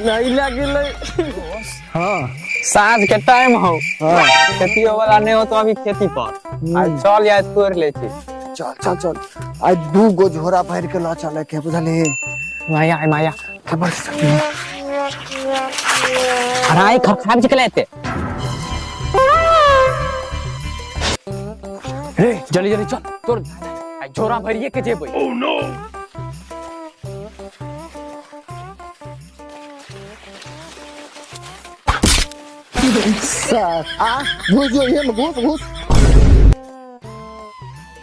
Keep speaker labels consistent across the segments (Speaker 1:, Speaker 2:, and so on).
Speaker 1: नहीं लगले।
Speaker 2: हाँ।
Speaker 1: साँझ के टाइम हो।
Speaker 2: हाँ।
Speaker 1: खेतियो वाला नहीं हो तो अभी खेती पर आ चल या तोड़ ले छी।
Speaker 2: चल चल चल, आज 2 गो झोरा भर के ला चले के, बुझली?
Speaker 1: माया आय माया।
Speaker 2: खबर
Speaker 1: अरे खब खब के लेते रे, जल्दी जल्दी चल तोड़, आ झोरा भरिए के जेबै।
Speaker 3: Oh no!
Speaker 2: Sir आ घुस जो ये में, घुस घुस।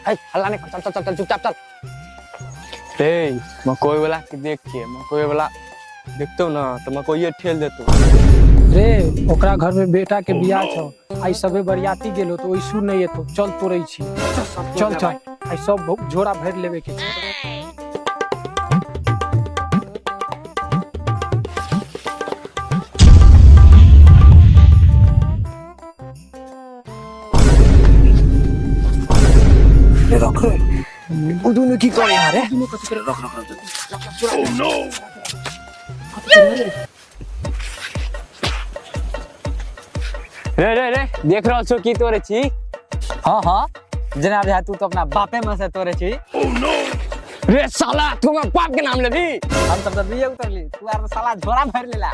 Speaker 1: हे हल्ला नहीं, चल चल चल चल चुपचाप चल। रे मकोई वाला के देख के, मकोई वाला देखतो ना तो मकोई ठेल देतो।
Speaker 4: रे ओकरा घर में बेटा के बियाह छौ, आई सबे बरियाती गेलो तो ओइसु नहीं एतो, चल तोड़ै छी, चल चल, आई सब झोरा भर लेवे के छै।
Speaker 2: रे रख रे, उ दुनु की करे यार रे?
Speaker 3: Oh no!
Speaker 1: रे रे रे देख रहल छौ की तोड़े छी? हाँ हाँ जना बुझा तू तो अपना बापे में से तोड़े छी।
Speaker 3: Oh no!
Speaker 1: रे साला तू हमरा बाप के नाम लेबी? हम सब तो बीए उतरली, तू आर साला झोरा भर लेला।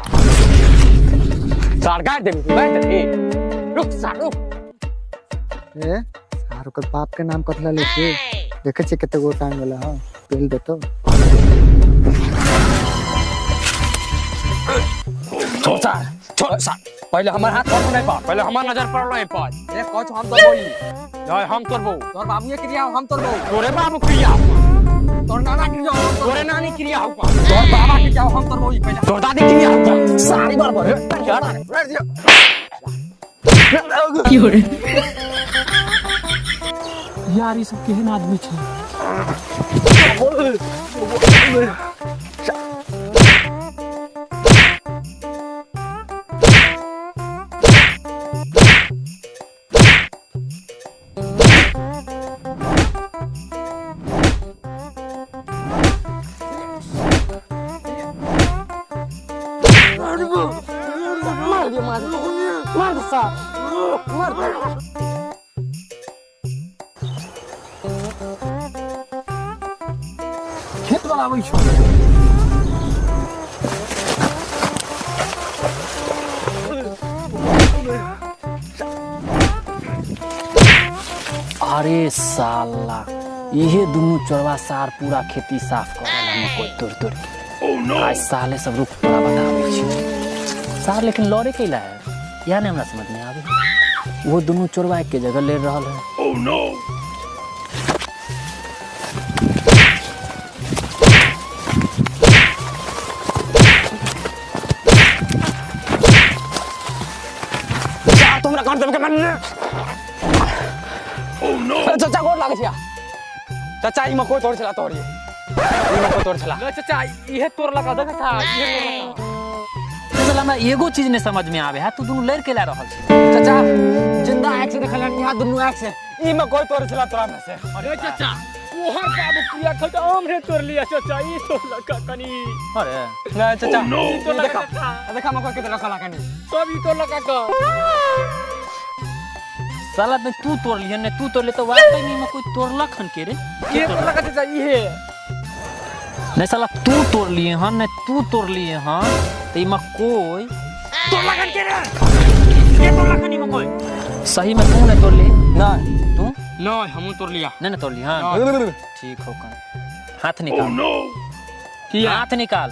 Speaker 1: सार काट देबी, तू काट देबी। रुक सार रुक।
Speaker 2: ए सार ओकर बाप के नाम कथला ले छी? देखे छी कते गो टाइम वाला। हां पेल देतो।
Speaker 1: छोड़ सार, छोड़ सार, पहले हमर हाथ पकड़ नहीं पा, पहले हमर नजर पड़ल नहीं पा। रे कह हम तोड़बो ई। नहीं हम तोड़बो। तोर बाबूए क्रिया हम तोड़बो। तोरे बाबू क्रिया, तोर नाना क्रिया, तोरे नानी क्रिया हो, तोर बाबा क्रिया हम तोड़बो ई पहले, तोर दादी क्रिया हो, सारी बराबर।
Speaker 4: यार ई सब केहन आदमी छै?
Speaker 1: मार दे मार मार दे सार मार दे।
Speaker 4: खेत वाला आबै छौ।
Speaker 5: अरे साला इहे दुनू चोरवा सार पूरा खेती साफ कर रहल मकोई तोड़ तोड़ के।
Speaker 3: Oh no!
Speaker 5: आज साले सब रुक तोरा बताबै छी सार, लेकिन लड़े कैला है यह नहीं हमरा समझ में आवे। वो दुनू चोरवा एक के जगह ले रहल है।
Speaker 3: Oh no!
Speaker 1: सार तुमरा काट देबे के मन।
Speaker 3: Oh no!
Speaker 1: चाचा गोर लागै छिया चाचा, ई मकोई तोड़ छला, तोड़ी ई मकोई तोड़ छला।
Speaker 4: चाचा इहे तोड़ लगा देख चाचा, इहे तोड़ लगा।
Speaker 5: साला हमरा एगो चीज नहीं समझ में आवे है, तू दुनू लड़ के ला रहल छी।
Speaker 1: चाचा जिंदा आंख से देखल यहाँ दुनू आंख से ई मकोई तोड़ छला तोरा में से।
Speaker 4: अरे चाचा ओहर बाबू क्रिया खल आम रे तोड़ लिया चाचा, ई तोड़ लगा कनी।
Speaker 5: अरे
Speaker 1: नहीं चाचा
Speaker 3: Oh no!
Speaker 1: ई तोड़ देखा देखा मकोई के रखला कनी
Speaker 4: सब ई तोड़ लगा का।
Speaker 5: साला ने तू तोड़ लिहन ने तू तोड़ ले तो वाकई में मकोई तोड़लक हन के रे?
Speaker 4: के तोड़ लगा चाचा इहे?
Speaker 5: नहीं साला तू तोड़ लिए हन ने तू तोड़ लिए हन तो ई मकोई तोड़ लगन के रे? के तोड़ लगन ई मकोई? सही में तू ने तोड़ ली?
Speaker 1: नहीं।
Speaker 5: तू
Speaker 1: नहीं हमू तोड़ लिया।
Speaker 5: नहीं ने तोड़ ली? हाँ ठीक हो कन, हाथ
Speaker 3: Oh
Speaker 5: निकाल।
Speaker 3: no!
Speaker 5: हाथ निकाल,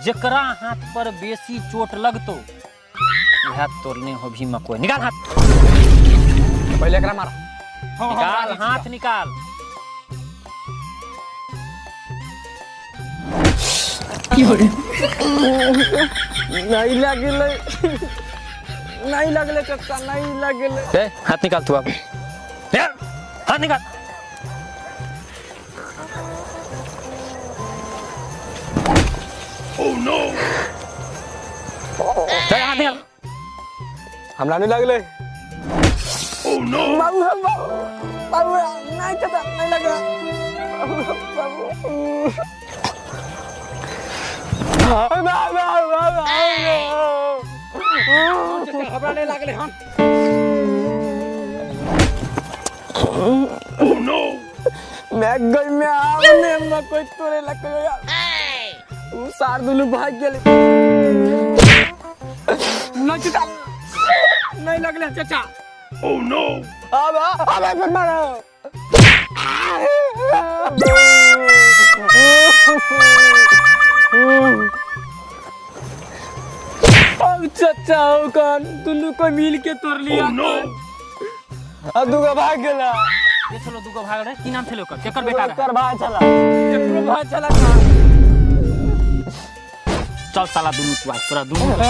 Speaker 5: जकरा हाथ पर बेसी चोट लगतो वह तोड़ने हो भी मकोई। निकाल हाथ।
Speaker 1: पहले एकरा मारा।
Speaker 5: निकाल हाथ निकाल।
Speaker 1: नहीं लगले, नहीं लगले चाचा, नहीं लगले। ए हाथ निकाल तू अब, हाथ निकाल।
Speaker 3: Oh no!
Speaker 5: चल हाथ निकाल।
Speaker 1: हमरा नहीं लगले।
Speaker 3: Oh no!
Speaker 1: बाबू बाबू बाबू नहीं चाचा नहीं लग रहा बाबू बाबू। हमरा नहीं लागले हन।
Speaker 3: Oh no!
Speaker 1: मैं गई मैं आव ने मकई तोड़े लग यार। उ सार दुनू भाग गेले। नहीं चाचा, नहीं लगले चाचा।
Speaker 3: Oh no!
Speaker 1: अब अब अब मारो। अब चाचा हो कौन दुनू को मिल के तोड़ लिया।
Speaker 3: Oh no!
Speaker 1: अब दुगो भाग गेला।
Speaker 5: के छलो दूगो भाग रहे? की नाम छलो ओकर? केकर बेटा रहे?
Speaker 1: ओकर भाई छला, एकरो भाई छला।
Speaker 5: चल साला दुनू, तू आज तोरा दुनू के।